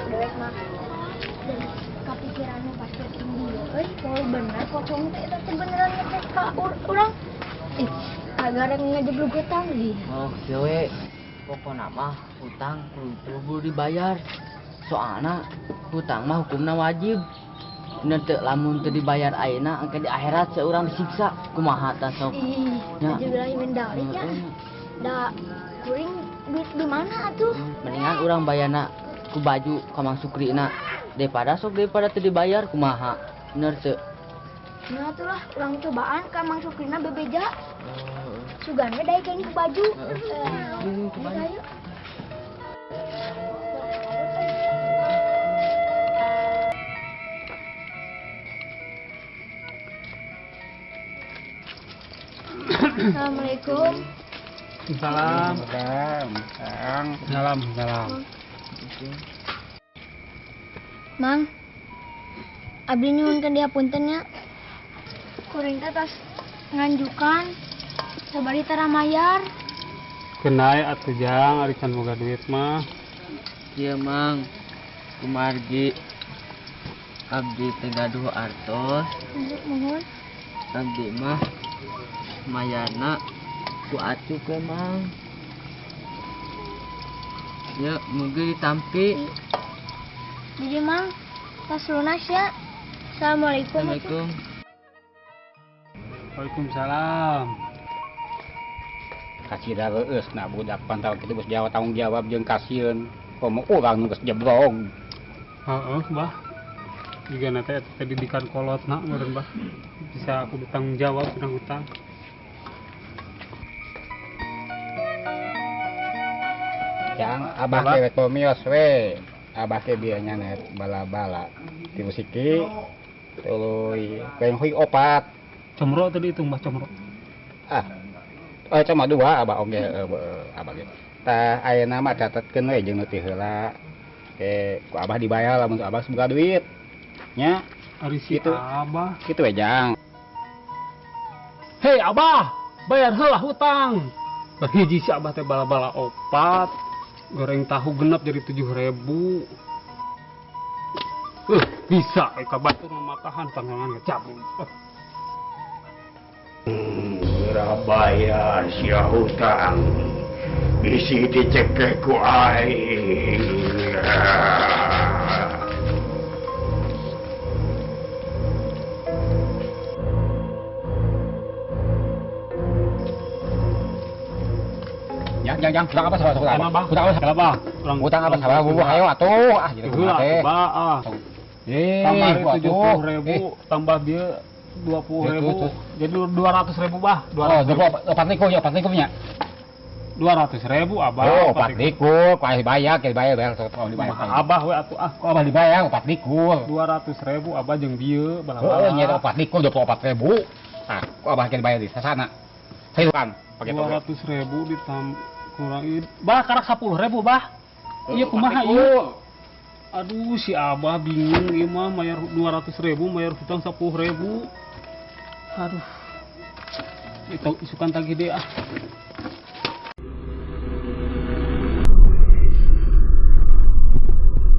Dewek mah dan kapikirannya pasti tinggi euy, poho bener pocong teh eta teh beneran ngecek ka urang. Ih, kagak ngejeblug hutang sih. Oh, kieu we. Pokona mah hutang kudu kudu dibayar. Soalna hutang mah hukumna wajib. Bener teu lamun teu dibayar ayeuna engke di akhirat seurang disiksa. Kumaha tah sok? Ih, Ya. auzubillahi min dzalik ya. Da kuring duit di mana atuh? Mendingan urang bayarna ku baju ka Mang Sukrina daripada sok daripada teu dibayar kumaha. Bener teu? Nah atuh lah, urang cobaan ka Mang Sukrina bebeja. Sugan we daekeun ku baju. Heeh. Ayo, ayo. Assalamualaikum. Salam. Salam. Salam, salam. Mang, abdi nyuhunkeun dihapunten nya. Kuring teh tos nganjukan sabari tara mayar. Kenai atuh Jang, ari can boga duit mah. Ieu Mang, kumargi abdi teh gaduh artos. Muhun. Abdi mah mayarna ku acuk we Mang. Ya, mugi ditampi. Jadi Mang, tas lunas ya. Assalamualaikum. Assalamualaikum. Waalaikumsalam. Kasih reueus na budak pantal kitu geus jawab tanggung jawab jeung kasieun. Komo urang nu geus jebrog. Heeh, Bah. Juga nanti eta teh didikan kolotna meureun Bah. Bisa aku bertanggung jawab tina hutang. Jang, abah Abah. teh rek mios we. Abah teh bieu nya net bala-bala. Tilu siki tuluy pengen hui opat. Comro tadi itu Mbah comro. Ah. Oh, cuma dua abah oge abah ge. Tah ayeuna mah catetkeun we jeung nu ti heula. Ke ku abah dibayar lamun abah boga duit. Nya, Ari si Gitu. Abah. kitu we Jang. Hei Abah, bayar heula hutang. Berhiji si Abah teh bala-bala opat. Goreng tahu genep jadi 7.000. Bisa ka batur mematahan tangan ngecabung. Geura bayar sia hutang. Bisi dicekek ku aing. Jang, jang, jang, hutang apa salah hutang apa? Abah? Hutang apa? Salah, Bah. Urang Hutang apa salah bubuh hayo atuh. Ah, jadi kumaha Heula teh. Abah ah. Eh, Tambah atuh. 70.000, tambah dia 20.000. Terus, Jadi 200.000, Bah. Oh, 24 likur ya, 4 likur nya. 200.000 Abah. Oh, 4 likur, ku aya dibayar, ke dibayar, bayar, sok oh, dibayar. Kumaha Abah we atuh ah. Ku abah dibayar 4 likur. 200.000 Abah jeung bieu Heeh, bala-bala. nya 4 likur 24.000. Tah, ku abah ke dibayar di sasana. Sayuran pakai toge. 200.000 ditambah kurang Bah, karak 10.000, Bah. Iya kumaha ieu? Aduh, si Abah bingung ieu mah mayar 200.000, mayar hutang 10.000. Aduh. Itu isukan tagih deh ah.